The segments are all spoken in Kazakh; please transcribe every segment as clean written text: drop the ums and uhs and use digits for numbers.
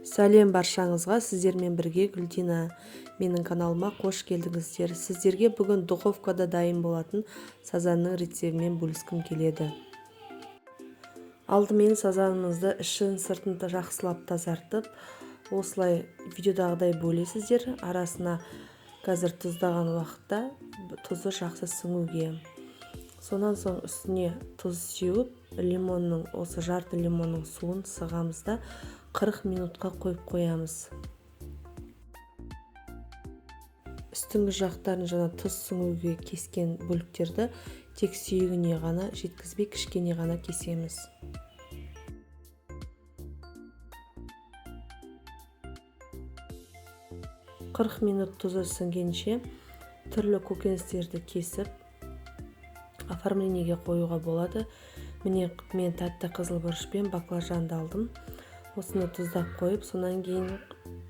Сәлем баршаңызға, сіздермен бірге Гүлдина. Менің каналыма қош келдіңіздер. Сіздерге бүгін духовкада дайын болатын сазанның рецептімен бөліскім келеді. Алдымен сазанымызды ішін сыртын жақсылап тазартып, осылай видеодағыдай бөлесіздер. Арасына қазір тұздаған уақытта тұзы жақсы сіңуге. Сонан соң үстіне тұз сеуіп, лимонның, осы жарты лимонның суын сығамыз да 40 минутқа қойып қоямыз. Үстіңгі жақтарын жаңа тұз сіңуге кескен бөліктерді тек сүйегіне ғана жеткізбей кішкене ғана кесеміз. 40 минут тұзы сіңгенше түрлі көкөністерді кесіп оформлениеге қоюға болады. Міне, мен тәтті қызыл бұрыш пен баклажанды алдым. Осыны тұздап қойып, сонан кейін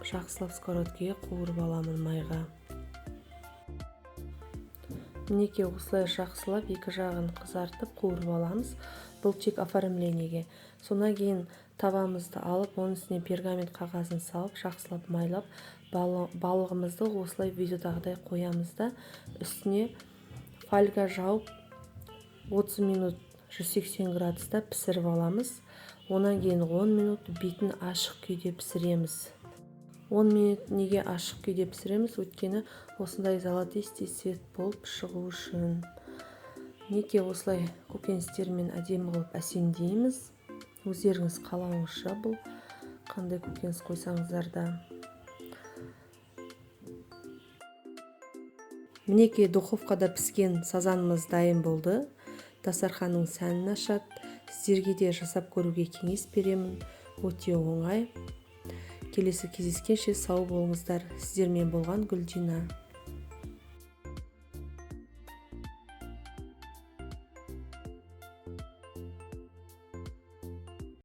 жақсылап сковородкаға қуырып аламын майға. Мінекей, осылай жақсылап екі жағын қызартып қуырып аламыз. Бұл тек оформлениеге. Сонан кейін табамызды алып, оның үстіне пергамент қағазын салып, жақсылап майлап, балығымызды осылай видеодағыдай қоямыз да, үстіне фольга жауып 30 минут 180 градуста пісіріп аламыз. Онан кейін 10 минут бетін ашық күйде пісіреміз. 10 минут неге ашық күйде пісіреміз? Өйткені осындай золотистый цвет болып шығу үшін. Мінекей, осылай көкөністермен әдемі қылып әсемдейміз. Өздеріңіз қалауыңызша бұл қандай көкөніс қойсаңыздар да. Мінекей, духовкада піскен сазанымыз дайын болды. Дастарханның сәнін ашады. Сіздерге де жасап көруге кеңес беремін. Өте оңай. Келесі кездескенше сау болыңыздар. Сіздермен болған Гүлдина.